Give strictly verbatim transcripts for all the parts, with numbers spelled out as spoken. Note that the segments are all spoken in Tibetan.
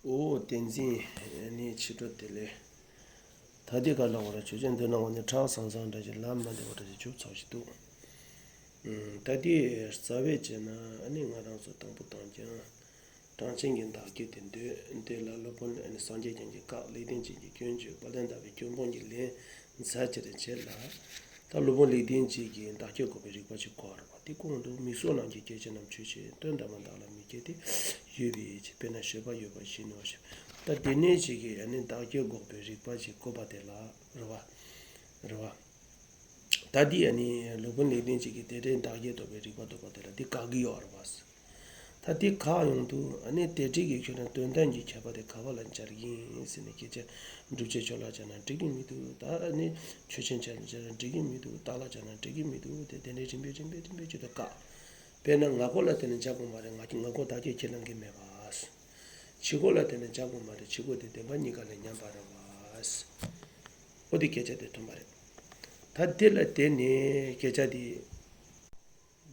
ཨོ་བསྟན་འཛིན་ནི་ཕྱི་དྲོ་བདེ་ལེགས། ད་ལྟའི་ཁ་ལ་འོ་ར་ཆོས་ཅན་མདུན་ན་འོ་ནི་ཁྲག་ཟང་ཟང་འདྲ་ཞིག་ལམ་མ་བདེ་བ་འདྲ་ཞིག་བྱུག་ཚོགས་ཤིག་འདུག་ད་ལྟའི་རྩ་བའི་བྱས་ན་ཨ་ནི་ང་རང་ཚོ་དང་པོ་དང་རྐྱང་གྲངས་ཅན་གྱི་བདག་རྐྱེན་དེ་འདོད། དེ་ལ་སློབ་དཔོན་ཨ་ནི་སངས་རྒྱས་བསྐྱངས་ཀྱིས་བཀག་ལེགས་ལྡན་འབྱེད་ཀྱི་སྐྱོན་བརྗོད། དཔལ་ལྡན་ཟླ་བའི་སྐྱོན་སྤོང་གི་ལན་མཛད་ཅེས་བྱེད་ལ། ད་སློབ་དཔོན་ལེགས་ལྡན་འབྱེད་ཀྱིས་བདག་རྐྱེན་འགོག་པའི་རིགས་པ་ཅིག་གོ་བར་བ། དེ་གོང་དུ་མིག་སོགས་རྣམས་ཀྱི་སྐྱེ་མཆེད་རྣམས་ཆོས་ཅན། དོན་དམ་པར་བདག་ལ་མི་སྐྱེ་སྟེ། ཡོད་པའི་ཕྱིར། དཔེར་ན་བཞོན་པ་ཡོད་པ་བཞིན་ནོ་ཞེས། ད་དེ་ནས་ཅིག་གིས་ཨ་ནི་བདག་རྐྱེན་འགོག་པའི་རིགས་པ་ཅིག་བཀོད་པ་དེ་ལ་རེད་བ། རེད་བ། ད་འདི་ཨ་ནི་སློབ་དཔོན་ལེགས་ལྡན་འབྱེད་ཀྱིས་དེ་འདྲའི་བདག་རྐྱེན་འགོག་པའི་རིགས་པ་བཀོད་པ་དེ་ལ་འདི་བཀག་གི་ཡོད་རེད་བ། ད་འདི་བཀག་ཡོང་དུས་ཨ་ནི་དེ་འགྲིག་གི་ཁྱོད་རང་དོན་དམ་གྱི་ཁྱད་པར་དེ་ག་བ་ལ་སྦྱར་གྱི་ཡིན་ཟེར་ནས་སྐད་ཆ་སྒྲུབ་བྱེད་ཕྱོགས་ལ་སྦྱར་ན་འགྲིག་གི་མི་འདུག་ད་ཨ་ནི་ཆོས་ཅན་ཆ་ལ་སྦྱར་ན་འགྲིག་གི་མི་འདུག་རྟགས་ལ་སྦྱར་ན་འགྲིག་གི་མི་འདུག་དེ་དེ་འདྲའི་རིམ་པས་རིམ་པས་རིམ་པས་ཅིག་ཏུ་བཀག་དཔེར་ན་སྔ་རྒོལ་ལ་བརྟེན་ནས་འཇག་དགོས་མ་རེད། ང་སྔ་རྒོལ་བདག་རྐྱེན་ཁས་བླང་གི་མེད་པ། ཕྱི་རྒོལ་ལ་བརྟེན་ནས་འཇག་དགོས་མ་རེད། ཕྱི་རྒོལ་དེ་བདེན་པ་གཉིས་ཀ་ལས་ཉམས་པ་རེད་བ། འོ་དེ་སྐད་ཆ་དེ་ཐོན་པ་རེད། ད་འདི་ལ་བརྟེན་ནས་སྐད་ཆ་དེ།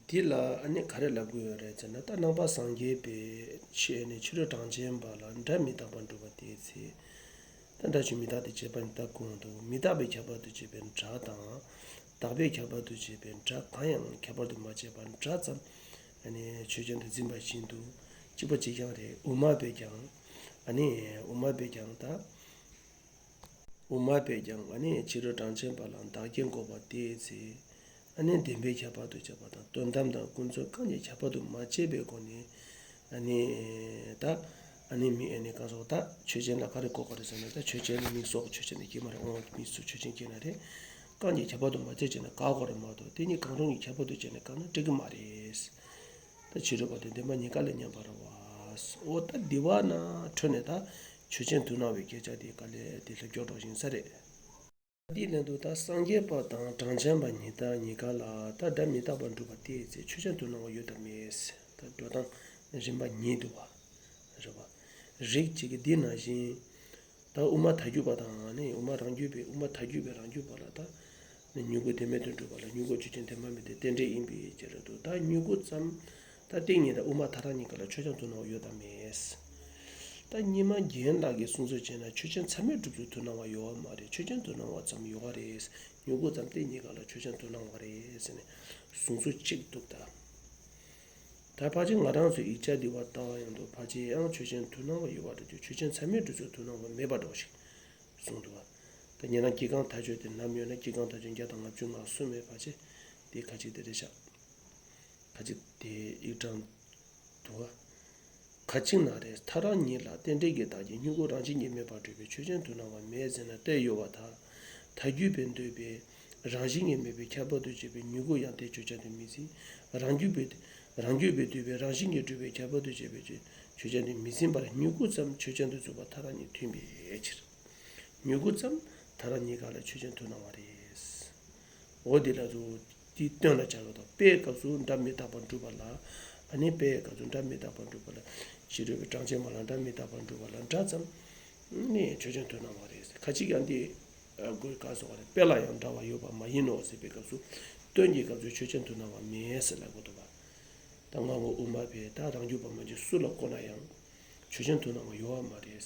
འདི་ལ་ཨ་ནི་ག་རེ་ལབ་དགོས་ཡོད་རེད་ཟེར་ན། ད་རྣམ་པ་སངས་རྒྱས་པའི་ཆོས་ནི་ཕྱི་རོལ་གྲངས་ཅན་པ་ལ་སྒྲ་མི་རྟག་པར་སྒྲུབ་པ་དེའི་ཚེ། ད་སྒྲ་ཆོས་མི་རྟག་སྟེ་བྱས་པ་ནི་ད་གོང་དུ་མི་རྟག་པའི་ཁྱད་པར་དུ་བྱས་པའི་སྒྲ་དང་། རྟག་པའི་ཁྱད་པར་དུ་བྱས་པའི་སྒྲ་གང་ཡང་ཁྱད་པར་དུ་མ་བྱས་པར་སྒྲ་ཙམ་ཨ་ནི་ཆོས་ཅན་དུ་འཛིན་པ་བཞིན་དུ་གཅིག་པ་གཅིག་རྐྱང་རེད། དབུ་མ་པས་ཀྱང་ཨ་ནི་དབུ་མ་པས་ཀྱང་ད། དབུ་མ་པས་ཀྱང་ཨ་ནི་ཕྱི་རོལ་གྲངས་ཅན་པ་ལ་བདག་རྐྱེན་འགོག་པ་དེའི་ཚེ། ཨ་ནི་བདེན་པའི་ཁྱད་པར་དུ་བྱས་པ་དང་དོན་དམ་དང་ཀུན་རྫོབ་གང་གི་ཁྱད་པར་དུ་མ་བྱས་པའི་སྒོ་ནས་ཨ་ནི་ད་ཨ་ནི་མི་ཨ་ནི་གང་ཟག་ད་ཆོས་ཅན་ལ་ག་རེ་གོ་དགོས་རེད་ཟེར་ན། ད་ཆོས་ཅན་ནི་མིག་སོགས་ཆོས་ཅན་དེ་སྐྱེས་མ་རེད། དབང་མིག་སོགས་ཆོས་ཅན་སྐྱེས་ན་རེད། གང་གི་ཁྱད་པར་དུ་མ་བྱས་བྱས་ན་དགག་དགོས་རེད་མ་གཏོགས་དེ་གཉིས་གང་རུང་གི་ཁྱད་པར་དུ་བྱས་ནས་བཀག་ན་འགྲིག་གི་མ་རེད། ད་ཕྱི་རོལ་པ་དེ་བདེན་པ་གཉིས་ཀ་ལས་ཉམས་པ་རེད་བ། འོ་ད་འདི་བ་ན་འཕྲོས་ནས་ད་ཆོས་ཅན་དུ་སྣང་བའི་སྐད་ཆ་དེ་དཀའ་ལས་དེ་ལྷོད་སྐྱོར་འགྲོ་བཞིན་ས་རེད། འདིའི་ལན་དུ་ད་སངས་རྒྱས་པ་དང་གྲངས་ཅན་པ་གཉིས་ད་གཉིས་ཀ་ལ་ད་སྒྲ་མི་རྟག་པར་སྒྲུབ་པ་དེའི་ཚེ་ཆོས་ཅན་དུ་སྣང་བ་ཡོད་དམ་མེད། ད་འགྲོ་སྟངས་རིམ་པ་གཉིས་འདུག་བ། རེད་བ། རིགས་གཅིག་གིས་འདི་ནང་བཞིན། ད་དབུ་མ་ཐལ་འགྱུར་བ་དང་ནི་དབུ་མ་རང་རྒྱུད་པའི་དབུ་མ་ཐལ་འགྱུར་བའི་རང་རྒྱུད་པ་ལ་ད་ནི་མྱུ་གུ་བདེན་མེད་དུ་སྒྲུབ་པ་ལ་མྱུ་གུ་ཆོས་ཅན་བདེན་པ་མེད་དེ་རྟེན་འབྲེལ་ཡིན་པའི་ཕྱིར་དུ། ད་མྱུ་གུ་ཙམ་ད་ཏིང་ངེ་འཛིན་དབུ་མ་ཐལ་རང་གཉིས་ཀ་ལ་ཆོས་ཅན་དུ་སྣང་བ་ཡོད་དམ་མེད། ད་རྙིང་མ་རྒན་ལགས་ཀྱིས་གསུང་ཚུལ་བྱས་ན་ཆོས་ཅན་ཚད་མས་གྲུབ་ཚུལ་དུ་སྣང་བ་ཡོད་པ་མ་རེད། ཆོས་ཅན་དུ་སྣང་བ་ཙམ་ཡོད་པ་རེད། མྱུ་གུ་ཙམ་ཏིང་གཉིས་ཀ་ལ་ཆོས་ཅན་དུ་སྣང་བ་རེད་ཟེར་ནས་གསུང་ཚུལ་གཅིག་འདུག་ད། ད་ཕལ་ཆེར་ང་རང་ཚོའི་ཡིག་ཆ་འདི་བ་ལྟ་བ་ཡང་དུ་ཕལ་ཆེར་ཡང་ཆོས་ཅན་དུ་སྣང་བ་ཡོད་པ་འདྲ་རྒྱུ་ཆོས་ཅན་ཚད་མས་གྲུབ་ཚུལ་དུ་སྣང་བ་མེད་པ་འདྲ་བ་ཞིག་གསུངས་འདུག་བ། ད་ཉེ་རང་དཀྱིལ་ཁང་མཐའ་དཔྱོད་དེ་ནམ་ཡོད་ན་དཀྱིལ་ཁང་མཐའ་དཔྱོད་བརྒྱ་དང་ལྔ་བཅུ་ང་གསུམ་མེད་ཕལ་ཆེར་དེ་ཁ་ཅིག་དེ་རེད་ཤག་ཁ་ཅིག་དེ་ཡིག་གྲངས་འདུག་བ། ཁ་ཅིག་ན་རེ་ཐལ་རང་ཉིད་ལ་རྟེན་འབྲེལ་གྱི་བདག་རྐྱེན་མྱུ་གུ་རང་བཞིན་གྱིས་མེད་པར་གྲུབ་པའི་ཆོས་ཅན་དུ་སྣང་བ་མེད་ཟེར་ན་གཏན་ཡོད་པར་ཐལ། ཐལ་འགྱུར་བས་འདོད་པའི་རང་བཞིན་གྱིས་མེད་པའི་ཁྱད་པར་དུ་བྱས་པའི་མྱུ་གུ་ཡང་དེ་ཆོས་ཅན་དུ་མི་འཛིན། རང་རྒྱུད་པས་རང་རྒྱུད་པས་འདོད་པའི་རང་བཞིན་གྱིས་གྲུབ་པའི་ཁྱད་པར་དུ་བྱས་པའི་ཆོས་ཅན་དུ་མི་འཛིན་པར་མྱུ་གུ་ཙམ་ཆོས་ཅན་དུ་བཟུང་བ་ཐལ་རང་ཉིད་མཐུན་པའི་ཕྱིར། མྱུ་གུ་ཙམ་ཐལ་རང་ཉིད་ག་ལ་ཆོས་ཅན་དུ་སྣང་བ་རེད། འོ་འདི་ལ་རུ་དེའི་དོན་ལ་སྦྱར་བ་དང་དཔེའི་སྐབས་སུ་སྒྲ་མི་རྟག་པར་སྒྲུབ་པ་ལ། ཨ་ནི་དཔེའི་སྐབས་སུ་སྒྲ་མི་རྟག་པར་སྒྲུབ་པ་ལ། ཕྱི་རོལ་པའི་གྲངས་ཅན་མ་ལ་སྒྲ་མི་རྟག་པར་སྒྲུབ་པ་ལ་སྒྲ་ཙམ་ནི་ཆོས་ཅན་དུ་སྣང་བ་རེད། ཁ་ཅིག་ཡང་འདི་དགོས་ག་སོགས་པ་རེད། དཔེ་ལ་ཡང་འདྲ་བ་ཡོད་པ་མ་ཡིན་ནོ་ཟེར་བའི་སྐབས་སུ་དོན་གྱི་སྐབས་སུ་ཆོས་ཅན་དུ་སྣང་བ་མེད་ཟེར་ལབ་དགོས་འདུག་བ། ད་སྔ་རྒོལ་དབུ་མ་པས་ད་རང་རྒྱུད་པ་མ་གཅིག་སུ་ལ་བཀོད་ན་ཡང་ཆོས་ཅན་དུ་སྣང་བ་ཡོད་པ་མ་རེད།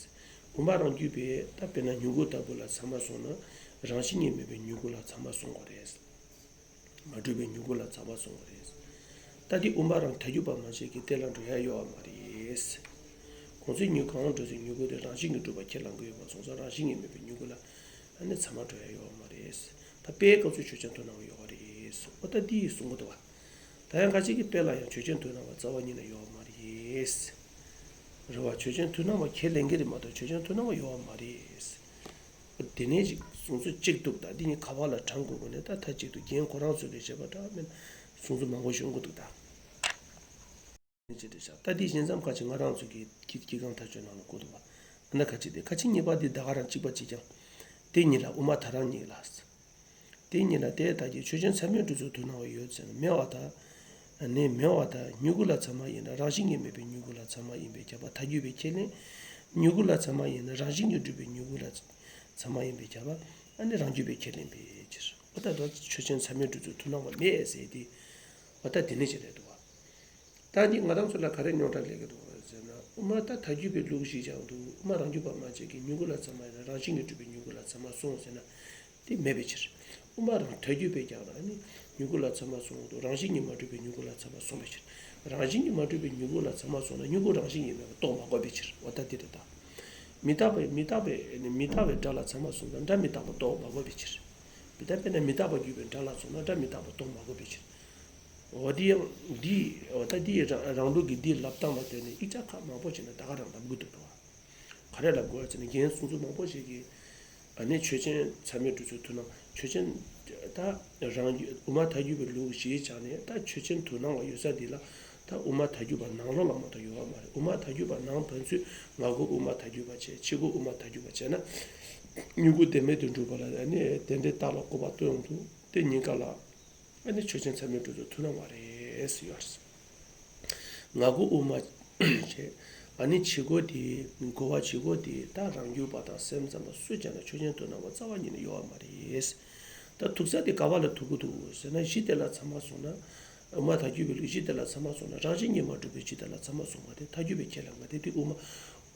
དབུ་མ་རང་རྒྱུད་པས་ད་དཔེར་ན་མྱུ་གུ་ལྟ་བུ་ལ་ཚད་མ་སོང་ན་རང་བཞིན་གྱིས་མེད་པའི་མྱུ་གུ་ལ་ཚད་མ་སོང་བ་རེད། མ་གྲུབ་པའི་མྱུ་གུ་ལ་ཚད་མ་སོང་བ་རེད། ད་དེ་དབུ་མ་རང་ཐལ་འགྱུར་བ་མ་གཅིག་གི་གཏན་ལ་འགྲོ་ཡ་ཡོད་པ་མ་རེད། ཁོང་ཚོས་མྱུ་གང་འགྲོ་ཚེ་མྱུ་གུ་དེ་རང་བཞིན་གྱིས་གྲུབ་པ་ཁས་བླང་གི་ཡོད་པ་སོང་ཙང་རང་བཞིན་གྱིས་མེད་པའི་མྱུ་གུ་ལ་ཨ་ནི་ཚད་མ་འགྲོ་ཡ་ཡོད་པ་མ་རེད། ད་དཔེའི་སྐབས་སུ་ཆོས་ཅན་དུ་སྣང་བ་ཡོད་པ་རེད། འོ་ད་འདི་གསུང་གི་འདུག་བ། ད་ཡང་ཁ་ཅིག་གིས་དཔེ་ལ་ཡང་ཆོས་ཅན་དུ་སྣང་བ་རྩ་བ་ཉིད་ནས་ཡོད་པ་མ་རེད། རེད་བ། ཆོས་ཅན་དུ་སྣང་བ་ཁས་ལེན་གྱི་རེད་མ་གཏོགས་ཆོས་ཅན་དུ་སྣང་བ་ཡོད་པ་མ་རེད། དེ་ནས་ཅིག་གསུང་ཚུལ་གཅིག་འདུག་ད་འདི་གཉིས་ག་བ་ལ་དྲངས་དགོས་དགོས་ནས་ད་མཐའ་གཅིག་ཏུ་རྒན་ཁོ་རང་ཚོ་གིས་བྱས་པ་འདྲ་མིན་གསུང་ཚུལ་མང་པོ་ཤོང་གི་འདུག་ད། ཅེས་བྲིས་བཞག་ད་འདི་ཞིང་མཚམས་ཁ་ཅིག་ང་རང་ཚོ་གི་གི་གི་གང་ཐག་ཆོད་ནང་ལ་བཀོད་འདུག་བ། ཨ་ན་ཁ་ཅིག་དེ་ཁ་ཅིག་གཉིས་པ་འདི་ད་ག་རང་གཅིག་པ་གཅིག་ཀྱང་། དེ་གཉིས་ལ་དབུ་མ་ཐལ་རང་གཉིས་ལ། དེ་གཉིས་ལ་དེ་ལྟ་ཀྱི་ཆོས་ཅན་ཚད་མས་གྲུབ་ཚུལ་དུ་སྣང་བ་ཡོད་ཟེར་ན་མེད་པར་ཐལ། ནི་མེད་པར་ཐལ། མྱུ་གུ་ལ་ཚད་མ་ཡིན་ན་རང་བཞིན་གྱིས་མེད་པའི་མྱུ་གུ་ལ་ཚད་མ་ཡིན་པས་ཁྱབ་པ་ཐལ་འགྱུར་བས་ཁས་ལེན། མྱུ་གུ་ལ་ཚད་མ་ཡིན་ན་རང་བཞིན་གྱིས་གྲུབ་པའི་མྱུ་གུ་ལ་ཚད་མ་ཡིན་པས་ཁྱབ་པ་ཨ་ནི་རང་རྒྱུད་པས་ཁས་ལེན་པའི་ཕྱིར། འོ་ད་ལྟ་ཆོས་ཅན་ཚད་མས་གྲུབ་ཚུལ་དུ་སྣང་བ་མེད་ཟེར་ཏེ། འོ་ད་དེ་ནི་ཅི་རེད་འདུག་བ། ད་འདི་ང་རང་ཚོ་ལ་ག་རེ་རྙོག་དྲ་སླེབས་ཀྱི་འདུག་ཟེར་ན། དབུ་མ་ད་ཐལ་འགྱུར་བའི་ལུགས་ཤིག་ཀྱང་འདུག་དབུ་མ་རང་རྒྱུད་པ་མན་ཆད་ཀྱི་མྱུ་གུ་ལ་ཚད་མ་ཡིན་ན་རང་བཞིན་གྱིས་གྲུབ་པའི་མྱུ་གུ་ལ་ཚད་མ་སོང་ཟེར་ན། དེ་མེད་པའི་ཕྱིར། དབུ་མ་རང་ཐལ་འགྱུར་བས་ཀྱང་ཨ་ནི་མྱུ་གུ་ལ་ཚད་མ་སོང་འདུག་རང་བཞིན་གྱིས་མ་གྲུབ་པའི་མྱུ་གུ་ལ་ཚད་མ་སོང་བའི་ཕྱིར། རང་བཞིན་གྱིས་མ་གྲུབ་པའི་མྱུ་གུ་ལ་ཚད་མ་སོང་ན་མྱུ་གུ་རང་བཞིན་གྱིས་མེད་པ་རྟོགས་མ་དགོས་པའི་ཕྱིར། འོ་ད་དེ་རེད་ད། མི་རྟག་པའི་མི་རྟག་པའི་མི་རྟག་པའི་སྒྲ་ལ་ཚད་མ་སོང་ན་སྒྲ་མི་རྟག་པ་རྟོགས་མ་དགོས་པའི་ཕྱིར། མི་རྟག་པས་ན་མི་རྟག་པར་གྱུར་པའི་སྒྲ་ལ་སོང་ན་སྒྲ་མི་རྟག་པ་རྟོགས་མ་དགོས་པའི་ཕྱིར། འོ་འདི་ཡང་འདི་འོ་ད་འདི་ཡི་རང་རང་ལུགས་ཀྱི་འདིའི་ལབ་སྟངས་ལ་བརྟེན་ནས་ཡིག་ཆ་ཁག་མང་པོ་ཞིག་ནས་ད་ག་རང་ལབ་དགོས་འདུག་པ། ག་རེ་ལབ་དགོས་ཟེར་ན་རྒན་གསུང་ཚུལ་མང་པོ་ཞིག་གིས་ཨ་ནི་ཆོས་ཅན་ཚད་མས་གྲུབ་ཚུལ་མཐུན་སྣང་ཆོས་ཅན་ད་རང་རྒྱུད་དབུ་མ་ཐལ་འགྱུར་བའི་ལུགས་གཞིར་བཞག་ནས་ད་ཆོས་ཅན་མཐུན་སྣང་བ་ཡོད་ས་འདི་ལ་ད་དབུ་མ་ཐལ་འགྱུར་བ་ནང་ལོགས་ལ་མ་གཏོགས་ཡོད་པ་མ་རེད། དབུ་མ་ཐལ་འགྱུར་བ་ནང་ཕན་ཚུན་སྔ་རྒོལ་དབུ་མ་ཐལ་འགྱུར་བ་བྱས་ཕྱི་རྒོལ་དབུ་མ་ཐལ་འགྱུར་བ་བྱས་ན་མྱུ་གུ་བདེན་མེད་དུ་འགྲུབ་པ་ལ་ཨ་ནི་རྟེན་འབྲེལ་རྟགས་ལ་གོ་བ་སྟོན་འོང་དུས་དེ་གཉིས་ཀ་ལ། ཨ་ནི་ཆོས་ཅན་ཚད་མས་གྲུབ་ཚུལ་མཐུན་སྣང་བ་རེད་ཟེར་ཡོད་རེད། སྔ་རྒོལ་དབུ་མ་བྱས། ཨ་ནི་ཕྱི་རྒོལ་དེ་རྒོལ་བ་ཕྱི་རྒོལ་དེ་ད་རང་རྒྱུད་པ་དང་སེམས་ཙམ་པ་སུ་བྱས་ན་ཆོས་ཅན་མཐུན་སྣང་བ་རྩ་བ་ཉིད་ནས་ཡོད་པ་མ་རེད། ད་ཐུག་ས་དེ་ག་བ་ལ་ཐུག་གི་འདུག་ཟེར་ན་གཞི་དེ་ལ་ཚད་མ་སོང་ན། དབུ་མ་ཐལ་འགྱུར་བའི་ལུགས་གཞི་དེ་ལ་ཚད་མ་སོང་ན་རང་བཞིན་གྱིས་མ་གྲུབ་པའི་གཞི་དེ་ལ་ཚད་མ་སོང་བ་དེ་ཐལ་འགྱུར་བས་ཁས་བླངས་པ་དེ་དེ་དབུ་མ་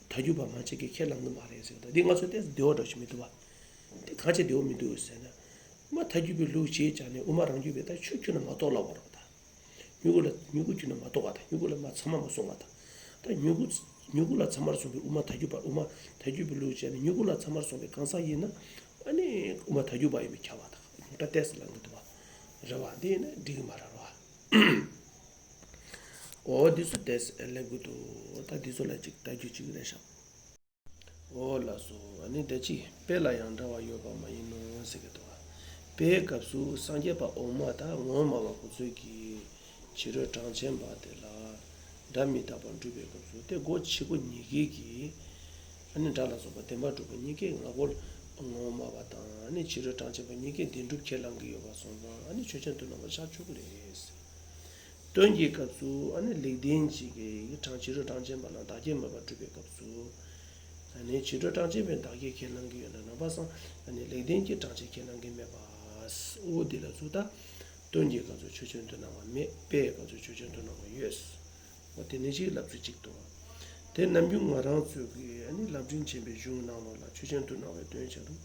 ཐལ་འགྱུར་བ་མན་ཆད་ཀྱིས་ཁས་བླངས་གི་མ་རེད་ཟེར་བ་དང་འདི་ང་ཚོ་ཏོག་ཙམ་བདེ་བ་འདྲ་ཞིག་མི་འདུག་བ། དེ་གང་བྱས་བདེ་བ་མི་འདུག་ཟེར་ན། དབུ་མ་ཐལ་འགྱུར་བའི་ལུགས་ཞེས་བྱ་ནས་དབུ་མ་རང་རྒྱུད་པས་ད་ཆོས་ཁྱོན་ནས་མ་རྟོགས་ལབ་པ་རེད་ད། མྱུ་གུ་ལ་མྱུ་གུ་ཁྱོན་ནས་མ་རྟོགས་པ་དང་མྱུ་གུ་ལ་མ་ཚད་མ་མ་སོང་བ་དང་། ད་མྱུ་གུ་མྱུ་གུ་ལ་ཚད་མར་སོང་བའི་དབུ་མ་ཐལ་འགྱུར་བ་དབུ་མ་ཐལ་འགྱུར་བའི་ལུགས་བྱས་ནས་མྱུ་གུ་ལ་ཚད་མར་སོང་བའི་གང་ཟག་ཡིན་ན། ཨ་ནི་དབུ་མ་ཐལ་འགྱུར་བ་ཡིན་པས་ཁྱབ་པ་དང་ཉུང་མཐའ་ཏོག་ཙམ་ལངས་ཀྱི་འདུག་བ། རེད་བ། འདི་ཡིན་ན་འགྲིག་གི་མ་རེད་བ། འོ་འདི་ཚོ་ཏོག་ཙམ་སླེབས་དགོས་འདུག་ད་འདི་ཚོ་ལ་ཅིག་ལྟ་རྒྱུ་ཅིག་རེད་ཤག་འོ་ལགས་སོ། ཨ་ནི་ད་ཅི་དཔེ་ལ་ཡང་འདྲ་བ་ཡོད་པ་མ་ཡིན་ནོ་ཟེར་གི་འདུག་དཔེའི་སྐབས་སུ་སངས་རྒྱས་པ་འོག་མ་དང་ངོ་བོ་མ་བ་ཁོ་ཚོས་ཀྱིས་ཕྱི་རོལ་གྲངས་ཅན་པ་དེ་ལ་སྒྲ་མི་རྟག་པར་སྒྲུབ་པའི་སྐབས་སུ་དེ་སྒོ་ཕྱི་སྒོ་གཉིས་ཀའི་གི་ཨ་ནི་སྒྲ་ལ་སོགས་པ་བདེན་པར་གྲུབ་པ་གཉིས་ཀའི་སྔ་རྒོལ་ངོ་བོ་མ་བ་དང་ཨ་ནི་ཕྱི་རོལ་གྲངས་ཅན་པ་གཉིས་ཀའི་བདེན་གྲུབ་ཁས་བླངས་ཀྱི་ཡོད་པ་སོང་ཙང་ཨ་ནི་ཆོས་ཅན་མཐུན་སྣང་བ་ཆགས་ཆོག་གི་རེད། དོན་གྱི་སྐབས་སུ་ཨ་ནི་ལེགས་ལྡན་གྱིས་ཀྱི་གྲངས་ཕྱི་རོལ་གྲངས་ཅན་པ་ལ་བདག་སྐྱེ་མེད་པར་སྒྲུབ་པའི་སྐབས་སུ། ཨ་ནི་ཕྱི་རོལ་གྲངས་ཅན་པའི་བདག་སྐྱེ་ཁས་བླངས་ཀྱི་ཡོད་ན་ནང་པ་སངས་ཨ་ནི་ལེགས་ལྡན་གྱིས་གྲངས་ཅན་ཁས་བླངས་ཀྱི་མེད་པ། འོ་འདི་ལ་ཚུར་ལྟ། དོན་གྱི་སྐབས་སུ་ཆོས་ཅན་མཐུན་སྣང་བ་མེད། དཔེའི་སྐབས་སུ་ཆོས་ཅན་མཐུན་སྣང་བ་ཡོད། འོ་དེ་ནི་ཅིག་ལབ་ཚུལ་གཅིག་ཏུ། དེ་ནམ་རྒྱུན་ང་རང་ཚོས་ཀྱི་ཨ་ནི་ལམ་རིམ་ཆེན་པོའི་གཞུང་ནང་ལོགས་ལ་ཆོས་ཅན་མཐུན་སྣང་བའི་དོན་བྱ་རུང་།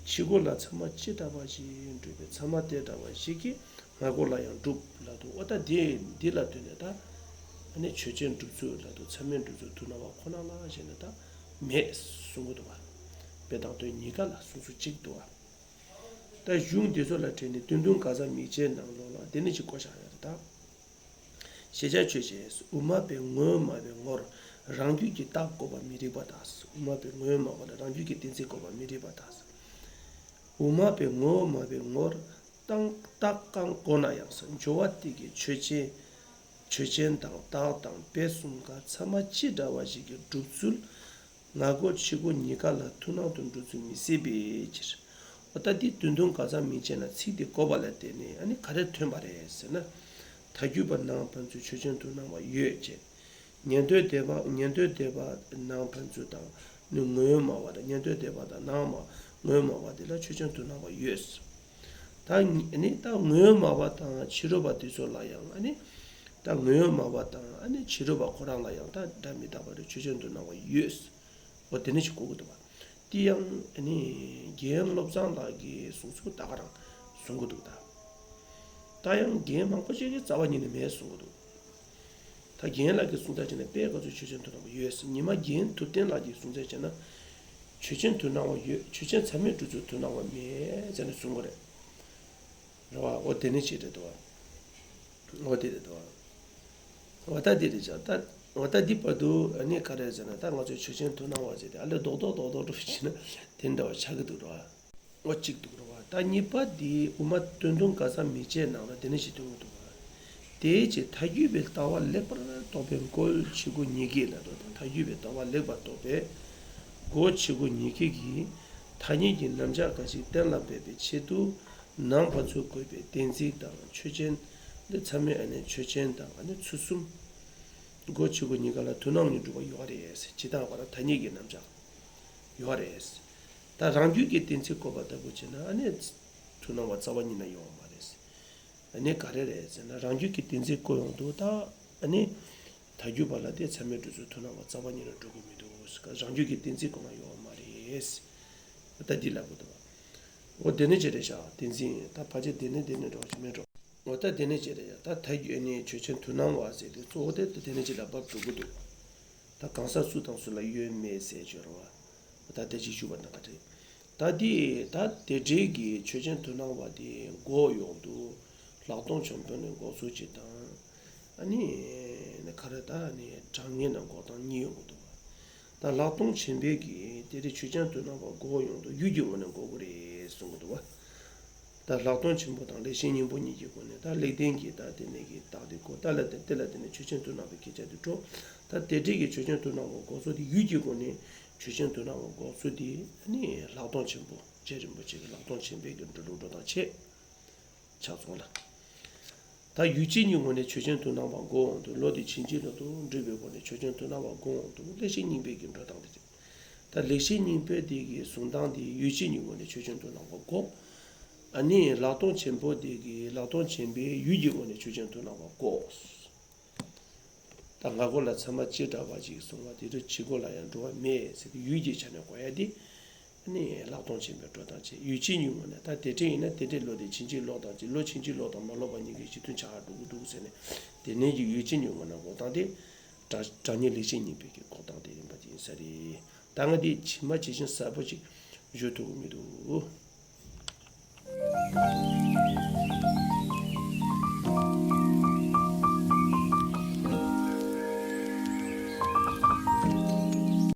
ཕྱི་རྒོལ་ལ་ཚད་མ་ཅི་འདྲ་བ་ཞིག་སྒྲུབ་པའི་ཚད་མ་དེ་འདྲ་བ་ཞིག་གིས། སྔ་རྒོལ་ལ་ཡང་སྒྲུབ་ལབ་འདུག་འོ་ད་དེ་འདི་ལ་ལྟོས་ནས་ད། ཨ་ནི་ཆོས་ཅན་སྒྲུབ་ཚུལ་ལབ་འདུག་ཚད་མས་སྒྲུབ་ཚུལ་མཐུན་སྣང་བ་ཁོ་ན་ལ་ཞེན་ནས་ད་མེད་གསུང་གི་འདུག་བ། དཔེ་དང་དོན་གཉིས་ཀ་ལ་གསུང་ཚུལ་གཅིག་འདུག་བ། ད་གཞུང་འདི་ཚོ་ལ་དྲངས་ནས་སྟོན་ཐུང་ག་ས་མིག་འབྱེད་ནང་ལོགས་ལ་འདི་ནི་ཅིག་བཀོད་བཞག་ཡོད་རེད་ད། ཤེས་བྱ་ཆོས་ཅན། དབུ་མ་པས་ངོ་བོ་མ་བའི་ངོར་རང་རྒྱུད་ཀྱི་རྟགས་བཀོད་པ་མི་རིགས་པ་དང་། དབུ་མ་པས་ངོ་བོ་མ་བ་ལ་རང་རྒྱུད་ཀྱི་གཏན་ཚིགས་བཀོད་པ་མི་རིགས་པ་དང་། དབུ་མ་པས་ངོ་བོ་མ་བའི་ངོར་རྟགས་རྟགས་གང་བཀོད་ན་ཡང་སྦྱོར་བ་དེ་གའི་ཆོས་ཅན། ཆོས་ཅན་དང་རྟགས་དང་དཔེ་གསུམ་ཀ་ཚད་མ་ཅི་འདྲ་བ་ཞིག་གི་སྒྲུབ་ཚུལ། སྔ་རྒོལ་ཕྱི་རྒོལ་གཉིས་ཀ་ལ་མཐུན་སྣང་དུ་འགྲོ་ཚུལ་མི་སྲིད་པའི་ཕྱིར། འོ་ད་འདི་སྟོན་ཐུང་ག་ས་མིག་འབྱེད་ན་ཚིག་འདི་བཀོད་པ་ལ་བརྟེན་ནས་ཨ་ནི་ག་རེ་ཐོན་པ་རེད་ཟེར་ན། ཐལ་འགྱུར་བ་ནང་ཕན་ཚུན་ཆོས་ཅན་མཐུན་སྣང་བ་ཡོད་ཅེས། ཉན་ཐོས་སྡེ་པ་ཉན་ཐོས་སྡེ་པ་ནང་ཕན་ཚུན་དང་ནི་ངོ་བོ་མ་བ་དང་ཉན་ཐོས་སྡེ་པ་དང་ནང་མ་ངོ་བོ་མ་བ་དེ་ལ་ཆོས་ཅན་མཐུན་སྣང་བ་ཡོད། ད་ནི་ད་ངོ་བོ་མ་བ་དང་ཕྱི་རོལ་པ་དེ་ཚོ་ལ་ཡང་ཨ་ནི་ད་ངོ་བོ་མ་བ་དང་ཨ་ནི་ཕྱི་རོལ་པ་ཁོ་རང་ལ་ཡང་ད་སྒྲ་མི་རྟག་པ་རེད་ཆོས་ཅན་མཐུན་སྣང་བ་ཡོད། འོ་དེ་ནི་ཞིག་གོ་གི་འདུག་བ། དེ་ཡང་ཨ་ནི་རྒན་བློ་བཟང་ལགས་ཀྱིས་གསུང་ཚུལ་ད་ག་རང་གསུང་གི་འདུག་ད། ད་ཡང་རྒན་མང་པོ་ཞིག་གིས་རྩ་བ་ཉིད་ནས་མེད་གསུང་གི་འདུག་ད་རྒན་ལགས་ཀྱིས་གསུང་ད་བྱས་ན་དཔེ་ག་ཚོད་ཆོས་ཅན་མཐུན་སྣང་བ་ཡོད་ཟེར། ཉི་མ་རྒན་ཐུབ་བསྟན་ལགས་ཀྱིས་གསུང་ཚད་བྱས་ན་ཆོས་ཅན་མཐུན་སྣང་བ་ཡོད། ཆོས་ཅན་ཚད་མས་གྲུབ་ཚུལ་མཐུན་སྣང་བ་མེད་ཟེར་ནས་གསུང་གི་རེད། རེད་བ། འོ་དེ་ནི་ཅིག་རེད་འདུག་བ། འོ་དེ་རེད་འདུག་བ། འོ་ད་དེ་རེད་ཅག་ད། འོ་ད་འདི་བར་དུ་ཨ་ནི་ག་རེ་ཟེར་ན་ད་ང་ཚོས་ཆོས་ཅན་མཐུན་སྣང་བ་ཟེར་ཏེ་ཨ་ལས་རྡོག་རྡོག་རྡོག་རྡོག་འགྲོ་བྱས་ན་དེ་འདྲ་བ་ཆགས་ཀྱི་འདུག་རེད་བ། འོ་གཅིག་འདུག་རེད་བ། ད་གཉིས་པ་འདི་དབུ་མ་སྟོན་ཐུང་ག་ས་མིག་འབྱེད་ནང་ལ་དེ་ནི་ཞིག་སྟོན་གྱི་འདུག་བ། དེའི་ཕྱིར་ཐལ་འགྱུར་བའི་ལྟ་བ་ལེགས་པར་རྟོགས་པའི་སྒོ་ཕྱི་སྒོ་གཉིས་ཀའི་ལ་དོ་དང་ཐལ་འགྱུར་བའི་ལྟ་བ་ལེགས་པར་རྟོགས་པའི་སྒོ་ཕྱི་སྒོ་གཉིས་ཀའི་གིས་ཐ་སྙད་ཀྱི་རྣམ་གཞག་འགའ་ཞིག་གཏན་ལ་འབེབས་པའི་ཆེད་དུ་ནང་ཕན་ཚུན་བཀོད་པའི་གཏན་ཚིགས་དང་ཆོས་ཅན་འདི་ཚད་མས་ཨ་ནི་ཆོས་ཅན་དང་ཨ་ནི་ཚུལ་གསུམ། སྒོ་ཕྱི་སྒོ་གཉིས་ཀ་ལ་མཐུན་སྣང་གཉིས་གྲུབ་པ་ཡོད་རེད། ཇི་ལྟ་བར་ཐ་སྙད་ཀྱི་རྣམ་གཞག་ཡོད་རེད། ད་རང་རྒྱུད་ཀྱི་གཏན་ཚིགས་བཀོད་པ་ལྟ་བུ་བྱས་ན་ཨ་ནི་མཐུན་སྣང་བ་རྩ་བ་ཉིད་ནས་ཡོང་བ་མ་རེད། ཨ་ནི་ག་རེ་རེད་ཟེར་ན་རང་རྒྱུད་ཀྱི་གཏན་ཚིགས་བཀོད་ཡོང་དུས་ད་ཨ་ནི་ ཐལ་འགྱུར་བ་ལ་དེ་ཚད་མའི་འགྲོ་ཚུལ་མཐུན་སྣང་བ་རྩ་བ་ཉིད་ནས་འགྲོ་གི་མི་འདུག། རང་རྒྱུད་ཀྱི་བདེན་འཛིན་གོ་ན་ཡོད་མ་རེད། ད་འདི་ལབ་དགོས་འདུག་བ། འོ་དེ་ནི་ཅི་རེད་བཞག་བདེན་འཛིན་ད་ཕལ་ཆེར་དེ་ནི་དེ་ནི་འགྲོ་བ་ཞིག་མེད་འགྲོ། འོ་ད་དེ་ནི་ཅི་རེད་ཡ། ད་ཐལ་འགྱུར་ནི་ཆོས་ཅན་མཐུན་སྣང་བ་ཟེར་དེ་གཙོ་བོ་དེ་དེ་ནི་ཅི་ལ་བབ་འགྲོ་གི་འདུག། ད་གང་ཟག་སུ་དང་སུ་ལ་ཡོད་མེད་ཟེར་བརྗོད་ར་བ། ད་དེ་ཅིག་ཞུ་བ་ན་ག་རེད། ད་འདི་ད་དེ་འདྲའི་གི་ཆོས་ཅན་མཐུན་སྣང་བ་དེ་འགོག་ཡོང་དུས་ལྷག་མཐོང་ཆེན་པོ་ནས་འགོག་ཚུལ་གཅིག་དང་། ཨ་ནི་ནི་ག་རེ་ད་ནི་གྲངས་ངེས་ནས་འགོག་སྟངས་གཉིས་ཡོང་གི་འདུག་བ། ད་ལྷག་མཐོང་ཆེན་པོའི་གི་དེ་རིང་ཆོས་ཅན་མཐུན་སྣང་བ་འགོག་ཡོང་དུས་ཡུལ་གྱི་ངོས་ནས་འགོག་གི་རེད་གསུང་གི་འདུག་བ། ད་ལྷག་མཐོང་ཆེན་པོ་དང་ལེགས་བཤད་སྙིང་པོ་གཉིས་ཀྱི་སྒོ་ནས་ད་ལེགས་ལྡན་གྱི་ད་དེ་ནས་ཀྱི་རྟགས་དེ་གོ། ད་ལ་དེ་དེ་ལ་དེ་ནས་ཆོས་ཅན་མཐུན་སྣང་བའི་སྐད་ཆ་དེ་འགྲོ། ད་དེ་འདྲའི་གི་ཆོས་ཅན་མཐུན་སྣང་བ་འགོག་ཚུལ་དེ་ཡུལ་གྱི་སྒོ་ནས་ཆོས་ཅན་མཐུན་སྣང་བ་འགོག་ཚུལ་དེ་ནི་ལྷག་མཐོང་ཆེན་པོ་རྗེ་རིན་པོ་ཆེ་གི་ལྷག་མཐོང་ཆེན་པོའི་གི་འགྲོ་ལུགས་འགྲོ་སྟངས་བྱེད། ཆགས་སོང་ལ། ད་ཡུལ་ཅན་གྱི་ངོས་ནས་ཆོས་ཅན་མཐུན་སྣང་བ་འགོག་འོང་དུས་བློ་དེ་ཕྱིན་ཅི་ལོག་ཏུ་འགྲུབ་པའི་སྒོ་ནས་ཆོས་ཅན་མཐུན་སྣང་བ་འགོག་འོང་དུས་ལེགས་བཤད་སྙིང་པོའི་གི་འགྲོ་སྟངས་དེ་རེད། ད་ལེགས་བཤད་སྙིང་པོའི་དེ་གི་གསུང་སྟངས་དེ་ཡུལ་ཅན་གྱི་ངོས་ནས་ཆོས་ཅན་མཐུན་སྣང་བ་འགོག། ཨ་ནི་ལྷག་མཐོང་ཆེན་པོ་དེ་གི་ལྷག་མཐོང་ཆེན་པོའི་ཡུལ་གྱི་ངོས་ནས་ཆོས་ཅན་མཐུན་སྣང་བ་འགོག། ད་སྔ་རྒོལ་ལ་ཚད་མ་ཅི་འདྲ་བ་ཅིག་གསུངས་པ་དེ་དུས་ཕྱི་རྒོལ་ལ་ཡང་འགྲོ་བ་མེད་ཟེར་ཏེ་ཡུལ་གྱི་ཆ་ནས་གོ་ཡ་དེ། ནི་ལྷག་མཐོང་ཆེན་པོའི་འགྲོ་སྟངས་བྱེད། ཡུལ་ཅན་གྱི་ངོས་ནས་ད་དེ་འདྲ་ཡིན་ན་དེ་འདྲའི་བློ་དེ་ཕྱིན་ཅི་ལོག་དང་ཅི་བློ་ཕྱིན་ཅི་ལོག་དང་མ་ལོག་པ་གཉིས་ཀའི་གཞི་མཐུན་ཆགས་འགྲོ་གི་འདུག་ཟེར་ནས། དེ་ནས་ཀྱི་ཡུལ་ཅན་གྱི་ངོས་ནས་འགོག་སྟངས་དེ། དྲང་དྲང་ངེས་ལེགས་བཤད་སྙིང་པོའི་གི་འགོག་སྟངས་དེ་ཡིན་པ་དེ་ཡིན་ས་རེད། ད་ང་འདི་ཇི་མ་ཇི་བཞིན་གསལ་པོ་ཅིག་བརྗོད་ཐུབ་ཀྱི་མི་འདུག།